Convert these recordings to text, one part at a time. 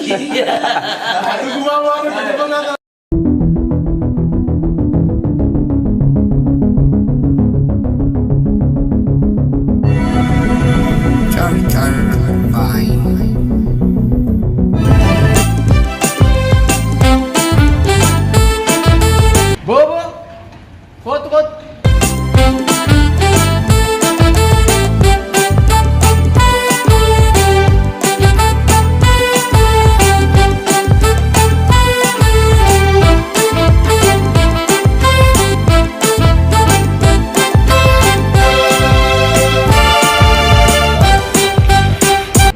Dhugumaa waan hojjete fakkaata. Carcar Vine. Boobo kootu kootu.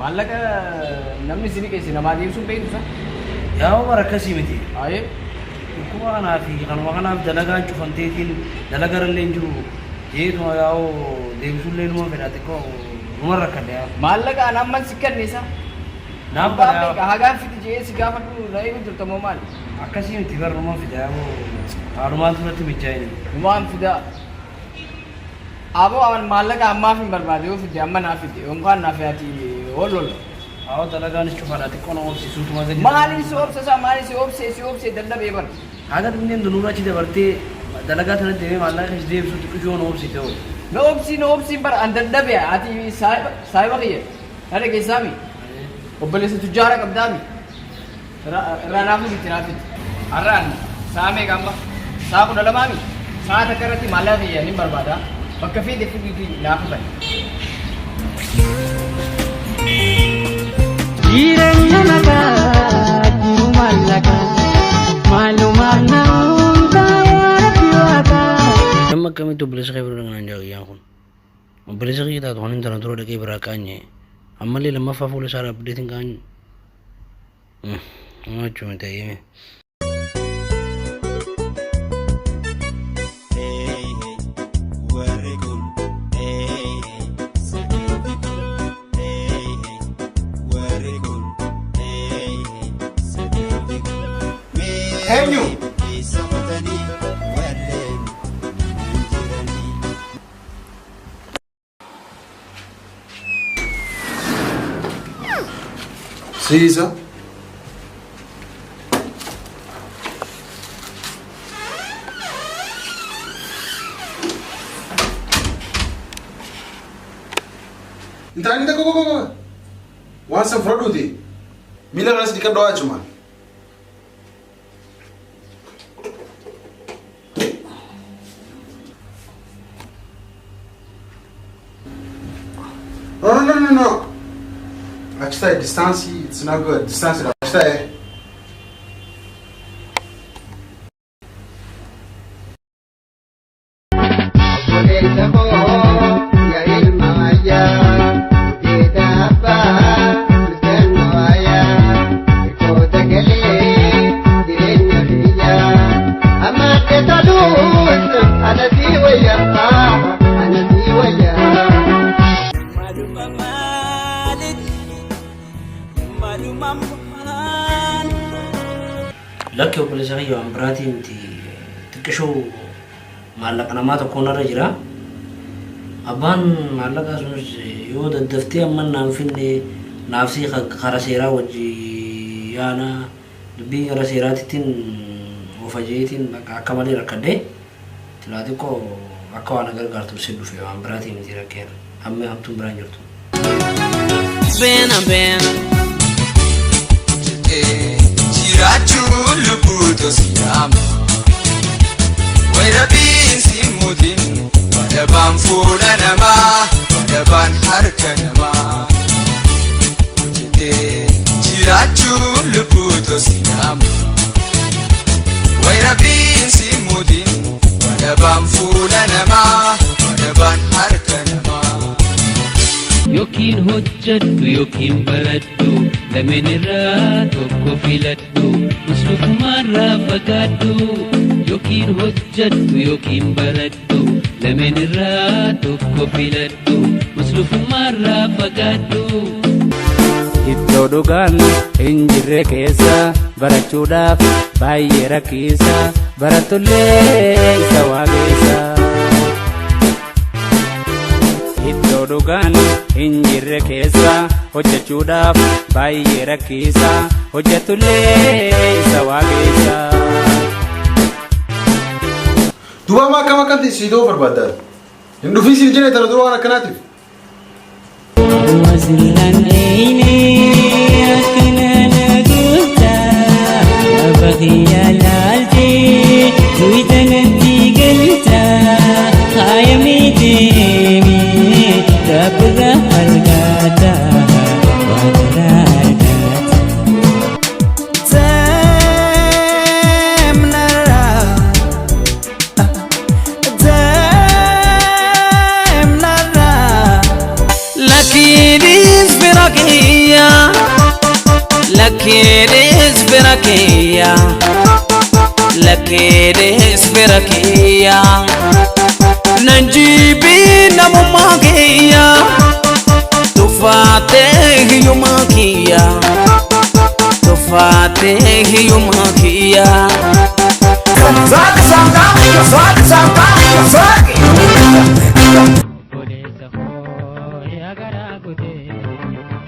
Maallaqa namni isin qeesse namaa deebisuun beektu isa. Yaa Umar akkasii miti. Ayee. Dhukkuba kanaa fi kanuma kanaaf dalagaan cufanteetiin dalaga irrallee hin jiru. Jeetuma yaa'u deebisuullee numa fedha xiqqoo numa rakkadhe yaa. Maallaqa an amman si kenne isa. Naaf Abbaan godha meeqa yaa. hagaan fidi je'ee si gaafadhu na eegu jirta moo maali? Akkasii miti bar numa fida yaa'u haalumaan duratti mijaa'in. Numaan fidaa. Aboo aman maallaqa ammaaf hin barbaade yoo fidde amma naaf fidde yookaan naaf ati hollol. Haa dalagaanis cufaadha xiqqoo na obsisuutuma gadi. Maaliin si obsa isaa maaliin si obsee si obsee dadhabee bar. Haga dhumneen dunuura achi dabartee dalagaa tana deemee maallaqa keessa deebisuu xiqqishoo na obsite hoo. Na obsii na obsiin bar an dadhabe ati saahiba saahiba kiyya na dhageessaami. Obboleessa tujjaara qabdaami. Irraa naaf fidi naaf fidi. Har'aan sa'a meeqa amma? Sa'a 12mi? Sa'a takka irratti maallaqa kiyya nin barbaada. Bakka feete fidiitii naaf kafali. Jireenya nagaa jiru mallaqa maalumaaf na uumta yaa rabbi waaqa. Nama akkamitti obboleessa kee bira dhaqnaan jaa kiyyaan kun. Obboleessa kiyya taatu kan intala dura dhaqee biraa qaanye. Ammallee lammaffaa fuula isaa dhaabbateetiin qaanye. Nama jechuu miti ayyee. Eenyu? Siisa. Intala inni tokko tokko waan san fudhadhuuti. Miila irras dhiqadhu achumaan. No, no, no, no, no. Achi taa'e distance it's not good. Distance achi taa'e. Obboleessa koo yaa ilma wayyaa, gudeeda abbaa mirgaan wayyaa, hirkoota galee jireenya biyyaa. Amma adda toluus ana si wayyaa, ana si wayyaa. Maluma maalit maluma maal. Lakki obboleessa kiyya waan biraatii miti xiqqishuu maallaqa namaa tokko narra jira. Abbaan maallaqaa sunis yoo daddaftee amma naan finne naaf sii kara seeraa wajji yaana dubbii gara seeraatittiin oofa jeetiin bakka akka malee rakkadhe silaa xiqqoo akka waan na gargaartuuf si dhufe waan biraatii miti rakkeen hammi hamtuun biraan jirtu. Bena bena. Jiraachuun lubbuu siyaama. Way rabbiin si muudin wadabaan fuula namaa wadabaan harka namaa. Hojjetee jiraachuun lubbuu siyaama. Way rabbiin si muudin wadabaan fuula namaa wadabaan harka namaa. Yookiin hojjedhu yookiin baradhu lameen irraa tokko filadhu muslukumaarraa fagaadhu. Yookiin hojjedhu yookiin baradhu lameen irraa tokko filadhu muslukumaarraa fagaadhu. Iddoo dhugaan hin jirre keessa barachuudhaaf baay'ee rakkiisa barattullee isa waaqeessa. Iddoo dhugaan hin jirre keessa hojjechuudhaaf baay'ee rakkiisa hojjetullee isa waaqeessa. Duuba amma akkam akkan ta'e sii ta'uu barbaadda? Hin dhufii siin jedhe tana dura waan akkanaatiif. Lakkiinis bira kiyya, lakkiinis bira kiyya, lakkiinis bira kiyya. Nan jibbii namummaa kiyya, tuffaatee hiyyummaa kiyya, tuffaatee hiyyummaa kiyya. Obboleessa koo yaa garaa kutee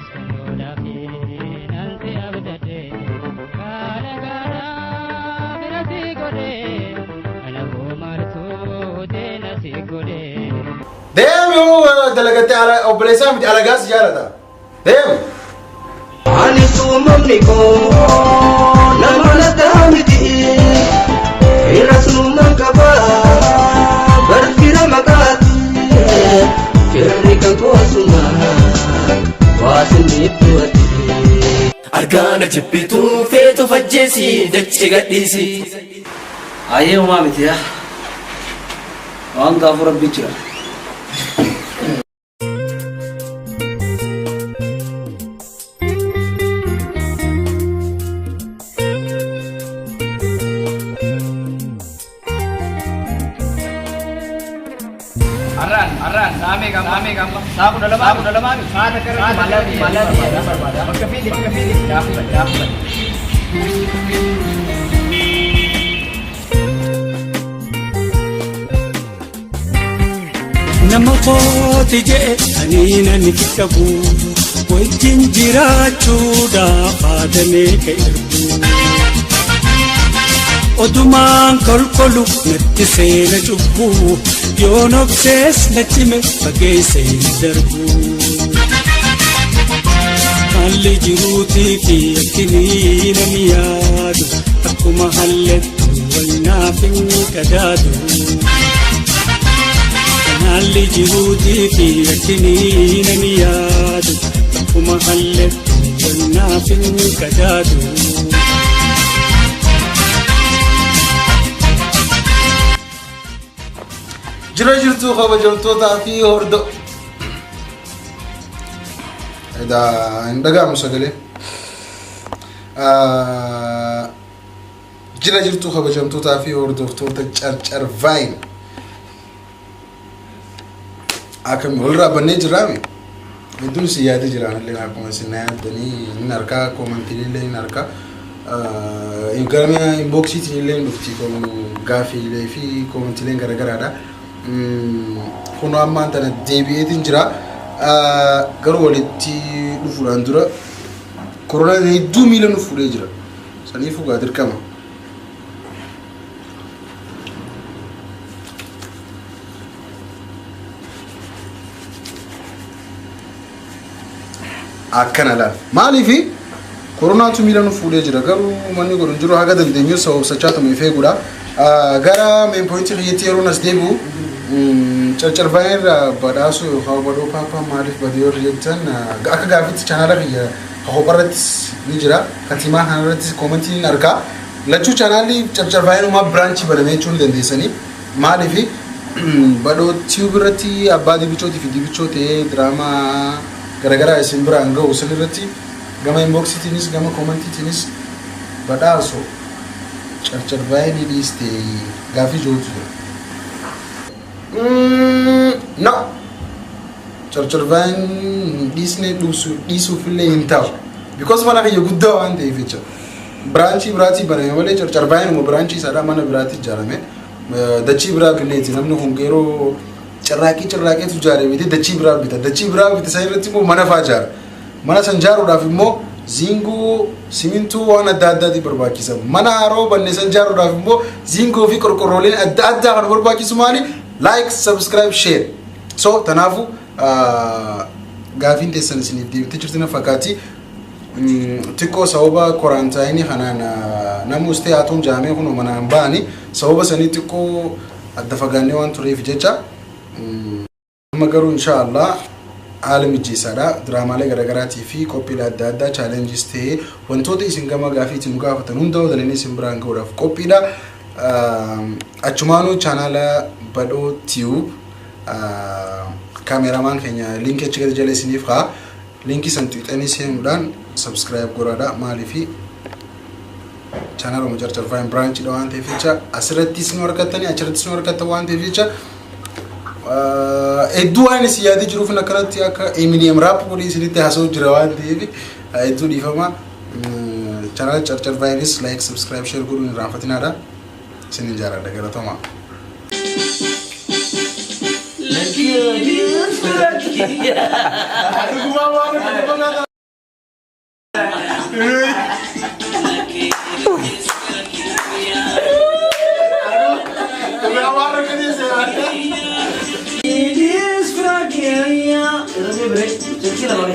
sanyoodhaaf nan si abdadhe gaara gaara bira si godhe ana koo maaltu deena si godhe. Deem yoo dalagatte obboleessaa miti alagaas jaalata. Deem. Ani uumamni koo nama lataa miti irra suuman qaba barfira maqaati firri kan koosuma waasinni du'ati. Argaana jibbituu feetu fajjeesi dachee gadhiisi. Ayyee homaa miti yaa. Waan hundaafuu rabbi jira. Har'aan har'aan sa'a meeqa amma? Sa'a meeqa amma? Sa'a 12 sa'a 12 mi? Sa'a takka irratti maallaqa maallaqa barbaada. Bakka fiidi bakka fiidi gaafa gaafa. Nama kooti jedhe ani nan qabu wajjin jiraachuudhaaf haadamee ka ergu. Odumaan kolkolu natti seena cubbuu yoon obsees na cime fageessee na darbu. Haalli jiruutii fi akkinii nami yaadu akkuma hallettu wal naaf hin qadaadu. Haalli jiruutii fi akkinii nami yaadu akkuma hallettu wal naaf hin qadaadu. Jira jirtuu kabajamtootaa fi hordo. Edaa hin dhaga'amu sagalee. Jira jirtuu kabajamtootaa fi hordoftoota Carcar Vine. Akkami walirraa bannee jirraami. Hedduun isin yaadee jira anillee akkuma isin na yaaddanii hin arkaa koomantiin illee hin arkaa. Gara inboxiitiin illee hin dhufti gaafiilee fi koomantiileen garaagaraadha. Kun ammaan tana deebi'eetiin jira. Garuu walitti dhufuudhaan dura koronaan hedduu miila nu fuudhee jira. Saniifuu gaa dirqama. Akkana laal. Maaliifi koronaatu miila nu fuudhee jira garuu manni godhu hin jiru haga dandeenyu sababsachaa tume if eeguudha. Gara main point kiyyatti yeroo as deebi'u carcarbaayee irraa badhaasuu yookaan badhoo paappaa maaliif badee yoo jettan akka gaafitti chaanaala kiyya kopharrattis ni jira. Katimaa kanarrattis koomentii ni argaa. Lachuu chaanaalli carcarbaayeen uumaa biraanchii banamee jechuu ni dandeessanii. Maaliifi badhoo tube irratti abbaa dibichootii fi dibichoo ta'ee diraamaa garaagaraa isin biraan ga'u san irratti gama inboxiitiinis gama koomentiitiinis badhaaso carcarbaayee ni dhiiste gaafii jirutu jira. No! Carcarbaayeen dhiisne dhiisuufillee hin ta'u. Because mana kiyya guddaa waan ta'eef jecha. Biraanchii biraatii baname malee carcarbaayeenuma biraanchii isaadhaa mana biraatti ijaarame. Dachii biraa binneeti namni kun yeroo Carraaqii carraaqeetu ijaaree bitee dachii biraa bita. Dachii biraa bita san irratti immoo mana fa'aa ijaara. Mana san ijaaruudhaaf immoo ziingoo, simintoo waan adda addaati barbaachisa. Mana haroo banne san ijaaruudhaaf immoo ziingoo fi qorqorrooleen adda addaa kan barbaachisu maali? Like, subscribe, share. So tanaafu gaafiin teessan isiniif deebitee jirti na fakkaati. Xiqqoo sababa quarantine kanaan namus ta'e haatuun jaamee kun manaan ba'anii sababa sanii xiqqoo adda fagaannee waan tureef jecha, amma garuu inshaallah haala mijeessaadha. Diraamaalee garaagaraatii fi qophiilee adda addaa, challenges ta'ee wantoota isin gama gaafiitiin nu gaafatan hunda dalanii isin biraan gahuudhaaf qophiidha. Achumaanuu chaanaala Badhoo Tube, cameraman keenya liinkii achi gadi jala isiniif haa, liinkii san tuqxanii seenuudhaan subscribe godhaadha. Maaliifi chaanaaluma Carcar Vine branchidha waan ta'eef jecha, asirrattis nu argattanii, achirrattis nu argattan waan ta'eef jecha, hedduu waan isin yaadee jiruuf akkanatti akka Eminem rap godhee isinitti haasa'u jira waan ta'eef hedduu dhiifama. Chaanaala Carcar Vineis like, subscribe, share godhuun hin irraanfatinaadha. Isinin jaaladha, galatoomaa. Lakkii lakkii. Dhugumaa waan hojjetu. Irra deebi'ee silkii lama.